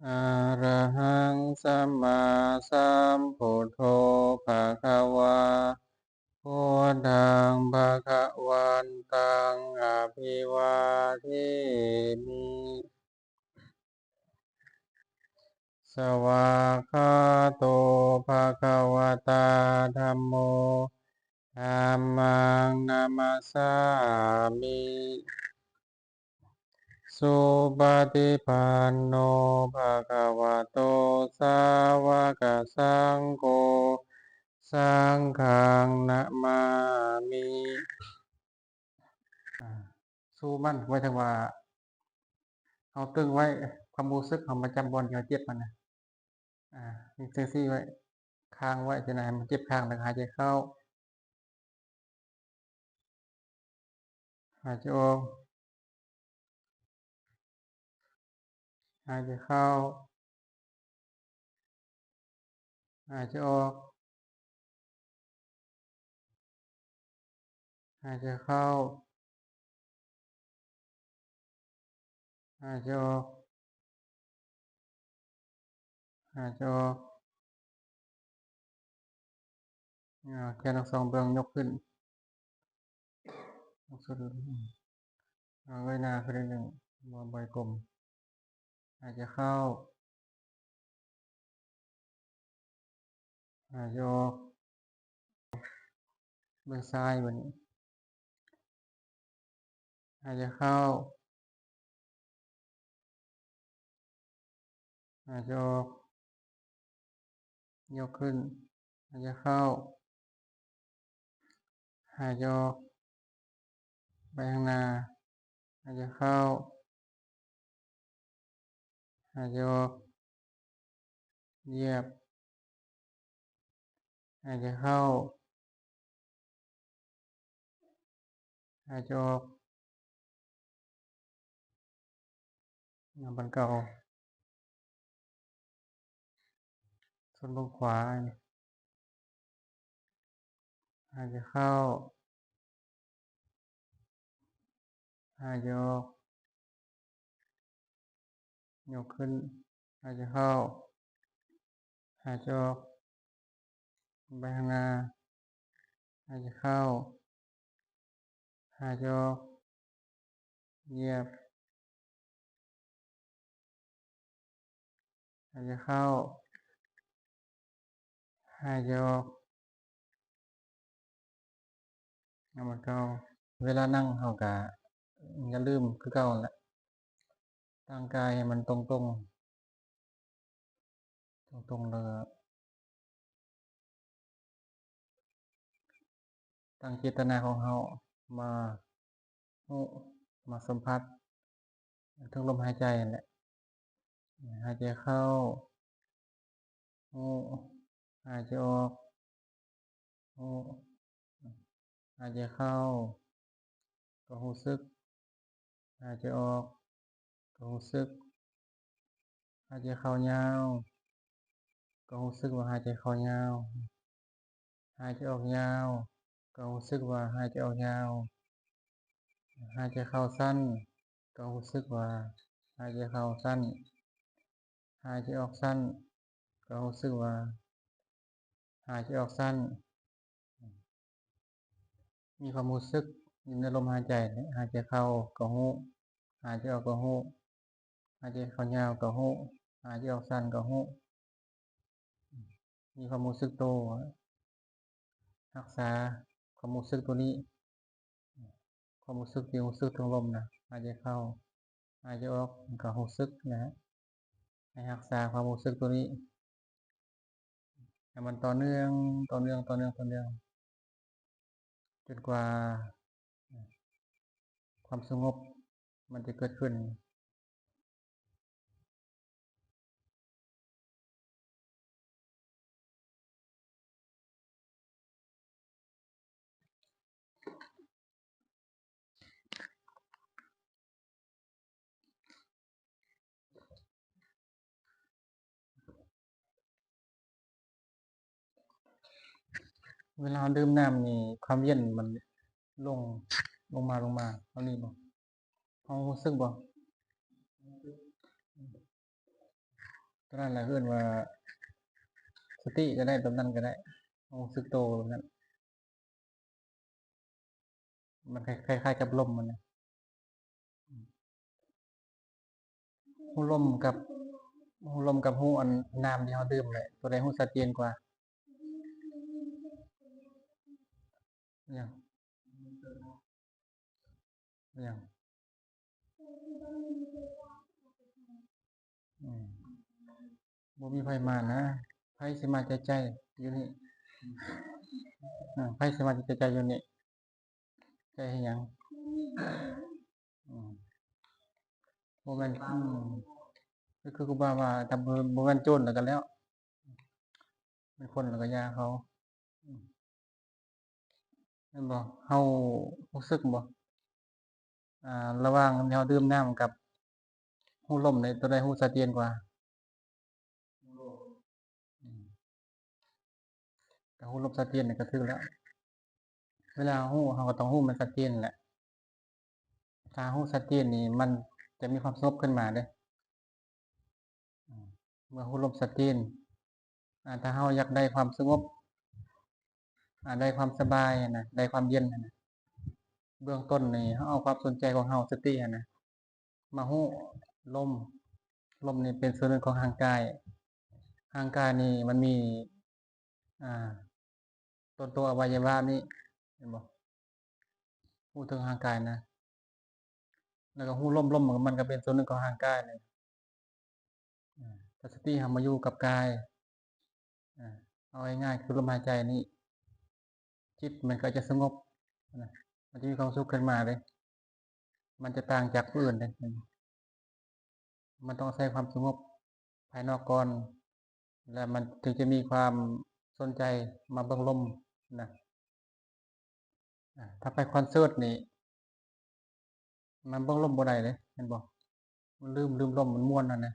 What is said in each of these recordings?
ອະລະຫັງ ສຳມາສຳພຸດໂທ ພະຄະວາ ພຸດທັງ ພະຄະວັນຕັງ ອະພິວາເທມິ ສະວາກຂາໂຕ ພະຄະວະຕາ ທຳໂມ ທຳມັງ ນະມັດສາມິ ສຸປະຕິປັນໂນ ພະຄະວະໂຕ ສາວະກະສັງໂຄ ສັງຄັງ ນະມາມິ. ອ່າ ຊູມັນ ໝາຍເຖິງວ່າ ເຮົາຕຶງໄວ້ຄວາມຮູ້ສຶກເຮົາປະຈຳບ່ອນທີ່ເຮົາເຈັບຫັ້ນນະ. ອ່າ ຈັ່ງຊີ້ໄວ້ ຄ້າງໄວ້ຈັ່ງໃດ ໃຫ້ມັນເຈັບຄ້າງ ແລ້ວກໍຫາຍໃຈເຂົ້າ ຫາຍໃຈອອກ ຫາຍໃຈເຂົ້າ ຫາຍໃຈອອກ ຫາຍໃຈເຂົ້າ ຫາຍໃຈອອກ ຫາຍໃຈອອກ ອາ ແຂນທັງສອງເບື້ອງຍົກຂຶ້ນ ຍກສຸດ ອາ ເງີຍໜ້າຂຶ້ນໜ້ອຍໜຶ່ງ ບໍ່ ບໍ່ໃຫ້ກົ້ມ ຫາຍໃຈເຂົ້າ ຫາຍໃຈອອກ ເບິ່ງຊ້າຍບາດນີ້ ຫາຍໃຈເຂົ້າ ຫາຍໃຈອອກ ຍົກຂຶ້ນ ຫາຍໃຈເຂົ້າ ຫາຍໃຈອອກ ໄປຂ້າງໜ້າ ຫາຍໃຈເຂົ້າ ຫາຍໃຈອອກ ຢຽບ ຫາຍໃຈເຂົ້າ ຫາຍໃຈອອກ ນຳບາດເກົ່າ ສ່ວນເບື້ອງຂວາ ຫາຍໃຈເຂົ້າ ຫາຍໃຈອອກ ຍົກຂຶ້ນ ຫາຍໃຈເຂົ້າ ຫາຍໃຈອອກ ໄປຂ້າງໜ້າ ຫາຍໃຈເຂົ້າ ຫາຍໃຈອອກ ຢຽບ ຫາຍໃຈເຂົ້າ ຫາຍໃຈອອກ ນຳບາດເກົ່າ. ເວລານັ່ງເຮົາກະຢ່າລືມຄືເກົ່າຫັ້ນແຫຼະ ຕັ້ງກາຍໃຫ້ມັນຕົງໆ ຕົງໆ ແລ້ວກໍຕັ້ງເຈດຕະນາຂອງເຮົາມາຮູ້ ມາສຳຜັດເຖິງລົມຫາຍໃຈຫັ້ນແຫຼະ. ຫາຍໃຈເຂົ້າ ຮູ້ ຫາຍໃຈອອກ ຮູ້ ຫາຍໃຈເຂົ້າ ກໍຮູ້ສຶກ ຫາຍໃຈອອກ ກໍຮູ້ສຶກ ຫາຍໃຈເຂົ້າຍາວ ກໍຮູ້ສຶກວ່າຫາຍໃຈເຂົ້າຍາວ ຫາຍໃຈອອກຍາວ ກໍຮູ້ສຶກວ່າຫາຍໃຈອອກຍາວ ຫາຍໃຈເຂົ້າສັ້ນ ກໍຮູ້ສຶກວ່າຫາຍໃຈເຂົ້າສັ້ນ ຫາຍໃຈອອກສັ້ນ ກໍຮູ້ສຶກວ່າຫາຍໃຈອອກສັ້ນ. ມີຄວາມຮູ້ສຶກຢູ່ໃນລົມຫາຍໃຈ ຫາຍໃຈເຂົ້າກໍຮູ້ ຫາຍໃຈອອກກໍຮູ້ ຫາຍໃຈເຂົ້າຍາວກໍຮູ້ ຫາຍໃຈອອກສັ້ນກໍຮູ້. ມີຄວາມຮູ້ສຶກໂຕ ຮັກສາຄວາມຮູ້ສຶກໂຕນີ້ ຄວາມຮູ້ສຶກທີ່ຮູ້ສຶກເຖິງລົມນະ ຫາຍໃຈເຂົ້າ ຫາຍໃຈອອກ ມັນກໍຮູ້ສຶກນະ ໃຫ້ຮັກສາຄວາມຮູ້ສຶກໂຕນີ້ ໃຫ້ມັນຕໍ່ເນື່ອງ ຕໍ່ເນື່ອງ ຕໍ່ເນື່ອງ ຕໍ່ເນື່ອງ ຈົນກວ່າຄວາມສະຫງົບມັນຈະເກີດຂຶ້ນ. ເວລາເຮົາດື່ມນ້ຳນີ້ ຄວາມເຢັນມັນລົງ ລົງມາ ລົງມາ ເຮົານີ້ບໍ່? ເຮົາຮູ້ສຶກບໍ່? ຕົວນັ້ນແຫຼະເອີ້ນວ່າສະຕິກໍໄດ້ ແບບນັ້ນກໍໄດ້ ຮູ້ສຶກໂຕແບບນັ້ນ. ມັນຄ້າຍໆກັບລົມຫັ້ນນະ ຮູ້ລົມກັບ ຮູ້ລົມກັບຮູ້ອັນນ້ຳທີ່ເຮົາດື່ມແຫຼະ ຕົວໃດຮູ້ຊັດເຈນກວ່າ? ຫຍັງ? ຫຍັງ? ອືມ ບໍ່ມີໃຜມານະ ໃຜຊິມາໃຈໃຈຢູ່ນີ້? ເອີ ໃຜຊິມາໃຈໃຈຢູ່ນີ້? ໃຈເຮັດຫຍັງ? ອືມ ບໍ່ແມ່ນ ອືມ ຄື ຄືຄູບາວ່າ ຖ້າບໍ່ ບໍ່ແມ່ນໂຈນແລ້ວກໍແລ້ວ ແມ່ນຄົນແລ້ວກໍຢ່າເຂົາ ອືມ ແມ່ນບໍ່? ເຮົາຮູ້ສຶກບໍ່? ອ່າ ລະຫວ່າງທີ່ເຮົາດື່ມນ້ຳກັບຮູ້ລົມນີ້ ຕົວໃດຮູ້ຊັດເຈນກວ່າ? ອືມ ກໍຮູ້ລົມຊັດເຈນນີ້ກໍຖືກແລ້ວ. ເວລາເຮົາຮູ້ ເຮົາກໍຕ້ອງຮູ້ມັນຊັດເຈນແຫຼະ. ຖ້າຮູ້ຊັດເຈນນີ້ ມັນຈະມີຄວາມສະຫງົບຂຶ້ນມາເດ້. ເມື່ອຮູ້ລົມຊັດເຈນ ອາ ຖ້າເຮົາຢາກໄດ້ຄວາມສະຫງົບ ອາ ໄດ້ຄວາມສະບາຍຫັ້ນນະ ໄດ້ຄວາມເຢັນຫັ້ນນະ ເບື້ອງຕົ້ນນີ້ເຮົາເອົາຄວາມສົນໃຈຂອງເຮົາ ສະຕິຫັ້ນນະ ມາຮູ້ລົມ. ລົມນີ້ເປັນສ່ວນໜຶ່ງຂອງຮ່າງກາຍ. ຮ່າງກາຍນີ້ມັນມີ ອາ ຕົນໂຕອະໄວຍະວະນີ້ ເຫັນບໍ່? ຮູ້ເຖິງຮ່າງກາຍນະ ແລ້ວກໍຮູ້ລົມ, ລົມມັນກໍເປັນສ່ວນໜຶ່ງຂອງຮ່າງກາຍນີ້. ອາ ຖ້າສະຕິເຮົາມາຢູ່ກັບກາຍ ອາ ເອົາງ່າຍໆຄືລົມຫາຍໃຈນີ້ ຈິດມັນກໍຈະສະຫງົບນະ, ມັນຈະມີຄວາມສຸກຂຶ້ນມາເດ້. ມັນຈະຕ່າງຈາກຜູ້ອື່ນເດ້. ມັນຕ້ອງອາໄສຄວາມສະຫງົບພາຍນອກກ່ອນ ແລ້ວມັນເຖິງຈະມີຄວາມສົນໃຈມາເບິ່ງລົມນະ. ອາ ຖ້າໄປຄອນເສີດນີ້ ມັນເບິ່ງລົມບໍ່ໄດ້ເດ້ ແມ່ນບໍ່? ມັນລືມ ລືມລົມ ມັນມ່ວນຫັ້ນນະ.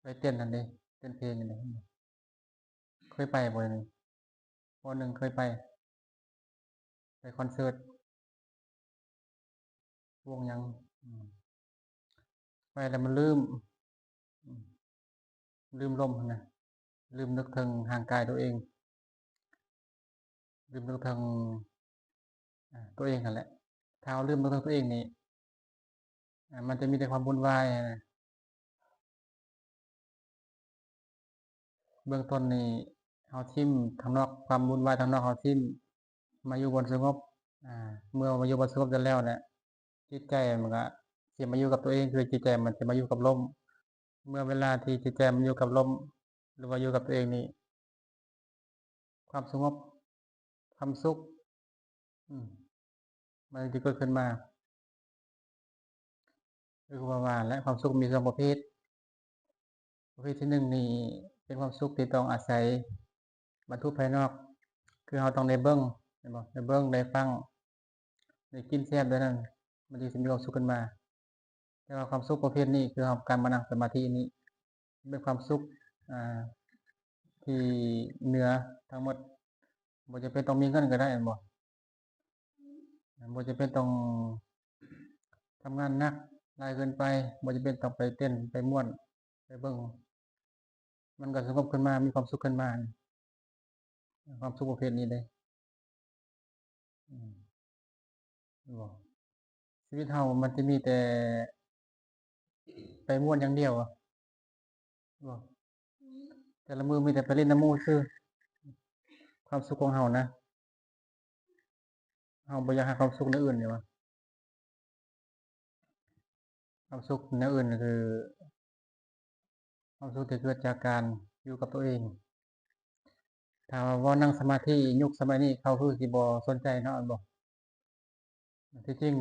ໄປເຕັ້ນຫັ້ນເດ້ ເຕັ້ນເພງຫັ້ນເດ້ ເຄີຍໄປບໍ່ນີ້? ປ.ໜຶ່ງ ເຄີຍໄປ ໄປຄອນເສີດ ວົງຫຍັງ ອືມ ໄປແລ້ວມັນລືມ ອືມ ລືມລົມຫັ້ນນະ ລືມນຶກເຖິງຮ່າງກາຍຕົວເອງ ລືມນຶກເຖິງ ອາ ຕົວເອງຫັ້ນແຫຼະ. ຖ້າເຮົາລືມນຶກເຖິງຕົວເອງນີ້ ອາ ມັນຈະມີແຕ່ຄວາມວຸ່ນວາຍຫັ້ນນະ. ເບື້ອງຕົ້ນນີ້ເຮົາຖິ້ມທາງນອກ ຄວາມວຸ່ນວາຍທາງນອກເຮົາຖິ້ມ ມາຢູ່ບ່ອນສະຫງົບ. ອາ ເມື່ອມາຢູ່ບ່ອນສະຫງົບແລ້ວນະ ຈິດໃຈມັນກະຊິມາຢູ່ກັບຕົວເອງ ຄືຈິດໃຈມັນຊິມາຢູ່ກັບລົມ. ເມື່ອເວລາທີ່ຈິດໃຈມັນຢູ່ກັບລົມ ຫຼືວ່າຢູ່ກັບຕົວເອງນີ້ ຄວາມສະຫງົບ ຄວາມສຸກ ອືມ ມັນຈະເກີດຂຶ້ນມາ. ຄືວ່າວ່າແຫຼະ ຄວາມສຸກມີສອງປະເພດ. ປະເພດທີໜຶ່ງນີ້ເປັນຄວາມສຸກທີ່ຕ້ອງອາໄສວັດຖຸພາຍນອກ ຄືເຮົາຕ້ອງໄດ້ເບິ່ງ ແມ່ນບໍ່? ໄດ້ເບິ່ງ ໄດ້ຟັງ ໄດ້ກິນແຊບ ແບບນັ້ນ ມັນຈຶ່ງຊິມີຄວາມສຸກຂຶ້ນມາ. ແຕ່ວ່າຄວາມສຸກປະເພດນີ້ ຄືເຮົາ ການມານັ່ງສະມາທິນີ້ ເປັນຄວາມສຸກ ອາ ທີ່ເໜືອທັງໝົດ. ບໍ່ຈຳເປັນຕ້ອງມີເງິນກໍໄດ້ ແມ່ນບໍ່? ບໍ່ຈຳເປັນຕ້ອງທຳງານໜັກຫຼາຍເກີນໄປ, ບໍ່ຈຳເປັນຕ້ອງໄປເຕັ້ນ ໄປມ່ວນ ໄປເບິ່ງ ມັນກໍສະຫງົບຂຶ້ນມາ ມີຄວາມສຸກຂຶ້ນມາ. ຄວາມສຸກປະເພດນີ້ເດ້ ອືມ ແມ່ນບໍ່? ຊີວິດເຮົາມັນຈະມີແຕ່ໄປມ່ວນຢ່າງດຽວ ບໍ່ ແຕ່ລະມື້ມີແຕ່ໄປຫຼິ້ນນຳໝູ່ຊື່. ຄວາມສຸກຂອງເຮົານະ ເຮົາບໍ່ຢາກຫາຄວາມສຸກແນວອື່ນນີ້ຫວາ? ຄວາມສຸກແນວອື່ນກໍຄື ຄວາມສຸກທີ່ເກີດຈາກການຢູ່ກັບຕົວເອງ. ຖ້າວ່າເວົ້ານັ່ງສະມາທິ ຍຸກສະໄໝນີ້ເຂົາຄືຊິບໍ່ສົນໃຈເນາະ ແມ່ນບໍ່? ທີ່ຈິງ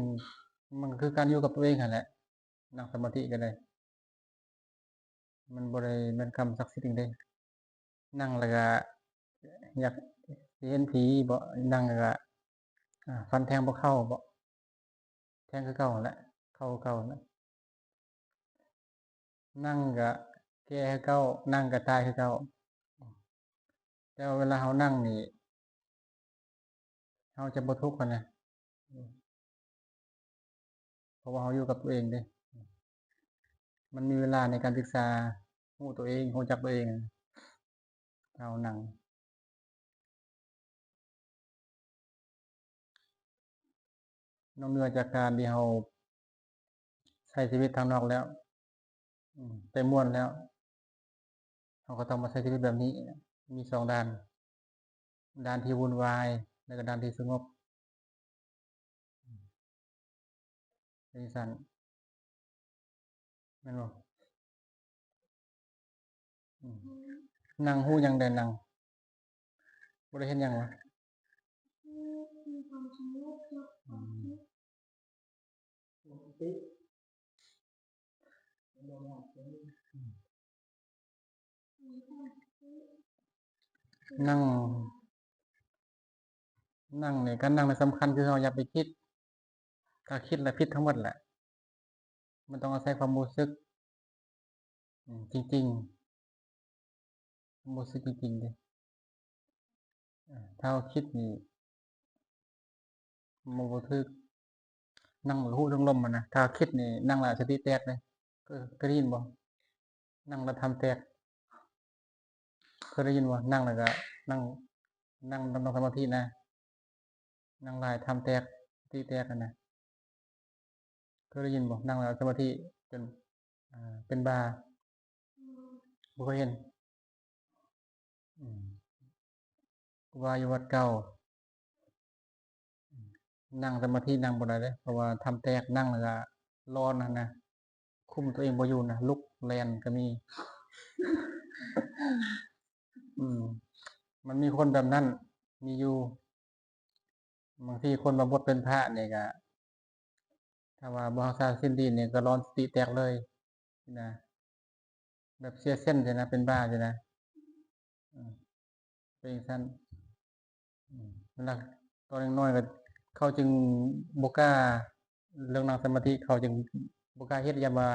ມັນຄືການຢູ່ກັບຕົວເອງຫັ້ນແຫຼະ ນັ່ງສະມາທິກໍໄດ້ ມັນບໍ່ໄດ້ແມ່ນຄຳສັກສິດຫຍັງເດ້. ນັ່ງແລ້ວກະຢາກຊິເຫັນຜີບໍ? ນັ່ງແລ້ວກະ ອາ ຝັນແທງບໍ່ເຂົ້າບໍ? ແທງຄືເກົ່າຫັ້ນແຫຼະ ເຂົ້າຄືເກົ່າຫັ້ນແຫຼະ. ນັ່ງກະແກ່ຄືເກົ່າ ນັ່ງກະຕາຍຄືເກົ່າ. ແຕ່ວ່າເວລາເຮົານັ່ງນີ້ ເຮົາຈະບໍ່ທຸກຫັ້ນນະ ເພາະວ່າເຮົາຢູ່ກັບຕົວເອງເດ້. ມັນມີເວລາໃນການສຶກສາ ຮູ້ຕົວເອງ ຮູ້ຈັກຕົວເອງ ເຮົານັ່ງ ນອກເໜືອຈາກການທີ່ເຮົາໃຊ້ຊີວິດທາງນອກແລ້ວ ອືມ ໄປມ່ວນແລ້ວ ເຮົາກໍຕ້ອງມາໃຊ້ຊີວິດແບບນີ້ ມີສອງດ້ານ ດ້ານທີ່ວຸ່ນວາຍ ແລະກໍດ້ານທີ່ສະຫງົບ ເປັນຈັ່ງຊັ້ນ ແມ່ນບໍ່? ອືມ ນັ່ງຮູ້ຫຍັງແດ່? ນັ່ງບໍ່ໄດ້ເຮັດຫຍັງຫວາ? ອືມ ນັ່ງ ນັ່ງນີ້ ການນັ່ງນີ້ສຳຄັນ ຄືເຮົາຢ່າໄປຄິດ ຖ້າຄິດແລ້ວຜິດທັງໝົດແຫຼະ ມັນຕ້ອງອາໄສຄວາມຮູ້ສຶກ ອືມ ຈິງໆ ຄວາມຮູ້ສຶກຈິງໆເດ້ ເອີ ຖ້າເຮົາຄິດນີ້ ມັນບໍ່ຖືກ ນັ່ງແລ້ວກໍຮູ້ເຖິງລົມຫັ້ນນະ ຖ້າຄິດນີ້ນັ່ງແລ້ວສະຕິແຕກເດ້ ເຄີຍ ເຄີຍໄດ້ຍິນບໍ່? ນັ່ງແລ້ວທຳແຕກ ເຄີຍໄດ້ຍິນບໍ່? ນັ່ງແລ້ວກໍ ນັ່ງ ນັ່ງ ນັ່ງສະມາທິນະ ນັ່ງຫຼາຍທຳແຕກ ສະຕິແຕກຫັ້ນນະ ເຄີຍໄດ້ຍິນບໍ່? ນັ່ງແລ້ວສະມາທິຈົນ ເປັນບ້າ ບໍ່ເຄີຍເຫັນ? ອືມ ຄູບາຢູ່ວັດເກົ່າ ນັ່ງສະມາທິນັ່ງບໍ່ໄດ້ເດ້ ເພາະວ່າທຳແຕກ ນັ່ງແລ້ວກະຮ້ອນຫັ້ນນະ ຄຸມຕົວເອງບໍ່ຢູ່ນະ ລຸກແລ່ນກໍມີ ອືມ ມັນມີຄົນແບບນັ້ນ ມີຢູ່ ບາງທີຄົນມາບົວດເປັນພະນີ້ກະ ຖ້າວ່າບໍ່ຮັກສາສິນດີນີ້ກໍຮ້ອນສະຕິແຕກເລີຍນະ ແບບເສຍເສັ້ນຊີ້ນະ ເປັນບ້າຊີ້ນະ ເປັນຈັ່ງຊັ້ນ ເວລາຕອນຍັງນ້ອຍກໍ ເຂົາຈຶ່ງບໍ່ກ້າ ເລື່ອງນັ່ງສະມາທິເຂົາຈຶ່ງບໍ່ກ້າເຮັດ ຢ້ານວ່າ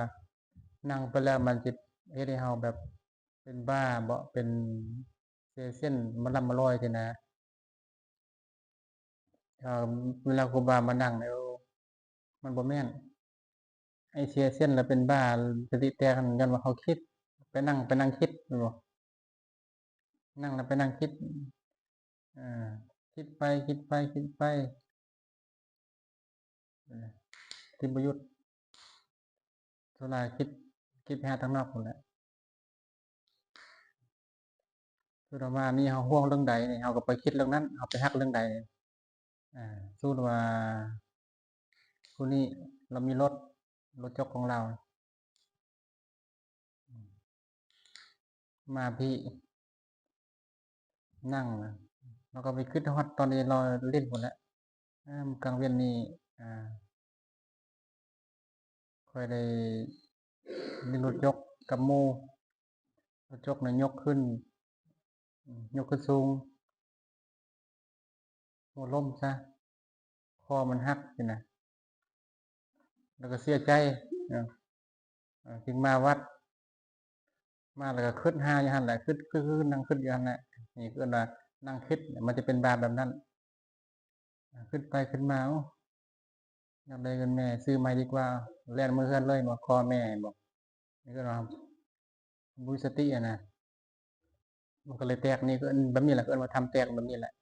ນັ່ງໄປແລ້ວມັນຊິເຮັດໃຫ້ເຮົາແບບເປັນບ້າເບາະ ເປັນເສຍເສັ້ນ ມາລຳມາລອຍຊີ້ນະ. ເອີ ເວລາຄູບາມານັ່ງນີ້ ມັນບໍ່ແມ່ນ ໄອ້ເສຍເສັ້ນແລ້ວເປັນບ້າ ສະຕິແຕກຫັ້ນ ຍ້ອນວ່າເຮົາຄິດ ໄປນັ່ງ ໄປນັ່ງຄິດແມ່ນບໍ່? ນັ່ງແລ້ວໄປນັ່ງຄິດ ເອີ ຄິດໄປ ຄິດໄປ ຄິດໄປ ເອີ ທີ່ບໍ່ຢຸດ ສ່ວນຫຼາຍຄິດ ຄິດໄປຫາທາງນອກພຸ້ນແຫຼະ. ສົມມຸດວ່ານີ້ເຮົາຫ່ວງເລື່ອງໃດນີ້ ເຮົາກໍໄປຄິດເລື່ອງນັ້ນ ເຮົາໄປຮັກເລື່ອງໃດ ອາ ສົມມຸດວ່າຜູ້ນີ້ລາວມີລົດ ລົດຈົກຂອງລາວ ມາພີ້ ນັ່ງນະ ລາວກໍໄປຄິດຮອດຕອນທີ່ລາວຫຼິ້ນພຸ້ນແຫຼະ ອາ ກາງເວັນນີ້ ອາ ຂ້ອຍໄດ້ຫຼິ້ນລົດຈົກກັບໝູ່ ລົດຈົກນີ້ຍົກຂຶ້ນ ຍົກຂຶ້ນສູງ ຫົວລົ້ມຊະ ຄໍມັນຫັກຊີ້ນະ ແລ້ວກໍເສຍໃຈ ເອີ ຈຶ່ງມາວັດ ມາແລ້ວກໍຄິດຫາຢູ່ຫັ້ນແຫຼະ ຄິດ ຄິດ ຄິດ ນັ່ງຄິດຢູ່ຫັ້ນແຫຼະ ນີ້ເອີ້ນວ່ານັ່ງຄິດ ມັນຈະເປັນບາບແບບນັ້ນ ຄິດໄປຄິດມາ ໂອ້ ຢາກໄດ້ເງິນແມ່ ຊື້ໃໝ່ດີກວ່າ ແລ່ນເມືອເຮືອນເລີຍ ມາຂໍແມ່ ເຫັນບໍ່? ນີ້ເອີ້ນວ່າບໍ່ມີສະຕິຫັ້ນນະ ມັນກໍເລີຍແຕກ ນີ້ກໍເອີ້ນແບບນີ້ແຫຼະ ເອີ້ນວ່າທຳແຕກແບບນີ້ແຫຼະ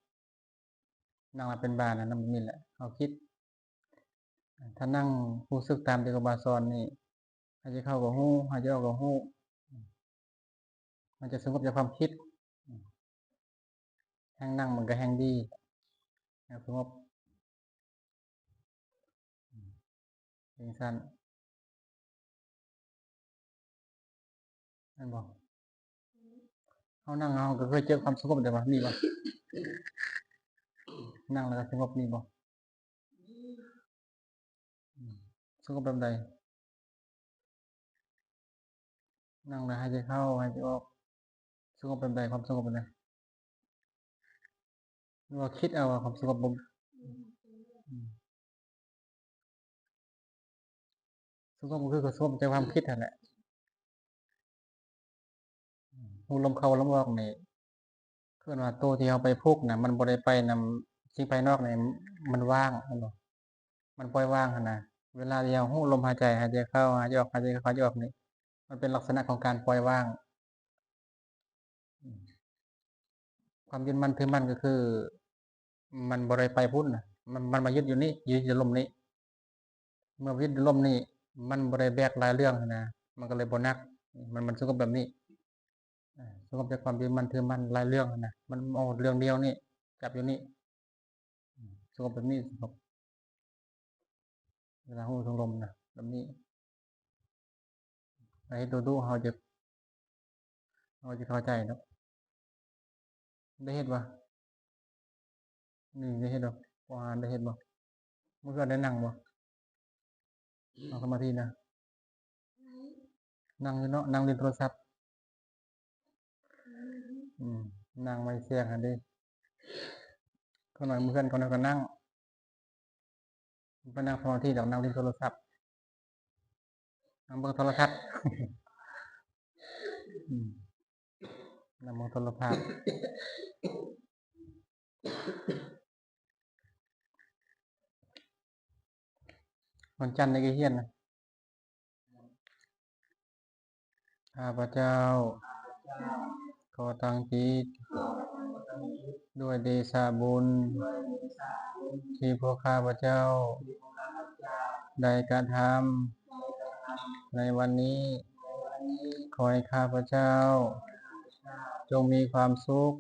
ນັ່ງແລ້ວເປັນບ້ານະ ແບບນີ້ແຫຼະ ເຮົາຄິດ ຖ້ານັ່ງຮູ້ສຶກຕາມທີ່ຄູບາສອນນີ້ ຫາຍໃຈເຂົ້າກໍຮູ້ ຫາຍໃຈອອກກໍຮູ້ ມັນຈະສະຫງົບຈາກຄວາມຄິດ ແຮງນັ່ງມັນກໍແຮງດີ ແຮງສະຫງົບ ເປັນຈັ່ງຊັ້ນ ແມ່ນບໍ່? ເຮົານັ່ງເຮົາກໍເຄີຍເຈີຄວາມສະຫງົບແຕ່ວ່າມີບໍ່? ນັ່ງແລ້ວກໍສະຫງົບມີບໍ່? ອືມ ສະຫງົບແບບໃດ? ນັ່ງແລ້ວຫາຍໃຈເຂົ້າ ຫາຍໃຈອອກ ສະຫງົບແບບໃດ? ຄວາມສະຫງົບແບບໃດ? ຫຼືວ່າຄິດເອົາວ່າຄວາມສະຫງົບບໍ່? ອືມ ສະຫງົບກໍຄືສະຫງົບໃຈຄວາມຄິດຫັ້ນແຫຼະ. ຮູ້ລົມເຂົ້າລົມອອກນີ້ ເອີ້ນວ່າໂຕທີ່ເຮົາໄປຜູກນະ ມັນບໍ່ໄດ້ໄປນຳສິ່ງພາຍນອກນີ້ ມັນວ່າງ ແມ່ນບໍ່? ມັນປ່ອຍວ່າງຫັ້ນນະ. ເວລາທີ່ເຮົາຮູ້ລົມຫາຍໃຈ ຫາຍໃຈເຂົ້າ ຫາຍໃຈອອກ ຫາຍໃຈເຂົ້າ ຫາຍໃຈອອກນີ້ ມັນເປັນລັກສະນະຂອງການປ່ອຍວ່າງ ຄວາມຍຶດໝັ້ນຖືໝັ້ນກໍຄື ມັນບໍ່ໄດ້ໄປພຸ້ນນະ ມັນ ມັນມາຍຶດຢູ່ນີ້ ຍຶດຢູ່ລົມນີ້. ເມື່ອຍຶດຢູ່ລົມນີ້ ມັນບໍ່ໄດ້ແບກຫຼາຍເລື່ອງຫັ້ນນະ ມັນກໍເລີຍບໍ່ໜັກ. ມັນ ມັນສະຫງົບແບບນີ້ ອາ ສະຫງົບຈາກຄວາມຍຶດໝັ້ນຖືໝັ້ນຫຼາຍເລື່ອງຫັ້ນນະ ມັນເອົາເລື່ອງດຽວນີ້ຈັບຢູ່ນີ້ ສະຫງົບແບບນີ້ ສະຫງົບ ເວລາຮູ້ເຖິງລົມນະ ແບບນີ້ ໃຫ້ເຮັດດຸໆ ເຮົາຈະ ເຮົາຈະເຂົ້າໃຈເນາະ. ໄດ້ເຮັດບໍ່? ນີ້ໄດ້ເຮັດບໍ່? ບໍ່ຫາໄດ້ເຮັດບໍ່? ມື້ເຊົ້າໄດ້ນັ່ງບໍ່? ນັ່ງສະມາທິນະ ນັ່ງຢູ່ເນາະ ນັ່ງຫຼິ້ນໂທລະສັບ. ອືມ ນັ່ງໄວ້ສຽງຫັ້ນເດ້. ຂ້ານ້ອຍ ມື້ເຮືອນຂ້ານ້ອຍກໍນັ່ງ ບໍ່ນັ່ງສະມາທິດອກ ນັ່ງຫຼິ້ນໂທລະສັບ ນັ່ງເບິ່ງໂທລະທັດ ອືມ ນັ່ງເບິ່ງໂທລະພາບ. ວັນຈັນນີ້ກໍຮຽນນະ. ຂ້າພະເຈົ້າ ຂໍຕັ້ງຈິດ ດ້ວຍເດຊະບຸນ ທີ່ພວກຂ້າພະເຈົ້າ ໄດ້ກະທຳໃນວັນນີ້ ຂໍໃຫ້ຂ້າພະເຈົ້າ ຈົ່ງມີຄວາມສຸກ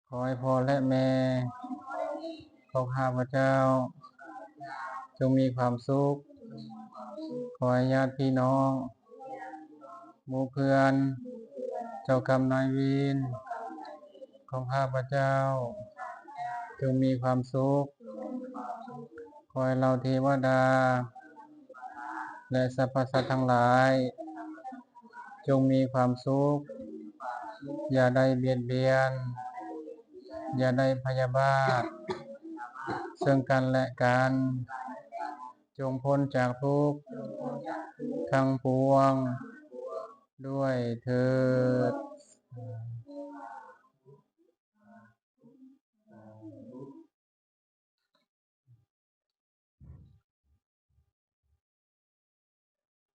ຂໍໃຫ້ພໍ່ ແລະ ແມ່ຂອງຂ້າພະເຈົ້າ ຈົ່ງມີຄວາມສຸກ. ຂໍໃຫ້ຍາດພີ່ນ້ອງ ໝູ່ເພື່ອນ ເຈົ້າກຳນາຍເວນຂອງຂ້າພະເຈົ້າ ຈົ່ງມີຄວາມສຸກ. ຂໍໃຫ້ເຫຼົ່າເທວະດາ ແລະ ສັບພະສັດທັງຫຼາຍ ຈົ່ງມີຄວາມສຸກ, ຢ່າໄດ້ບຽດບຽນ, ຢ່າໄດ້ພະຍາບາດເຊິ່ງກັນແລະກັນ, ຈົ່ງພົ້ນຈາກທຸກທັງປວງດ້ວຍເທີ້ນ.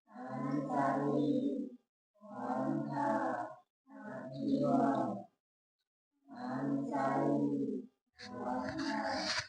ອັນຊາລີ ວັນທາ ອະພິວາ ອັນຊາລີ ວັນທາ.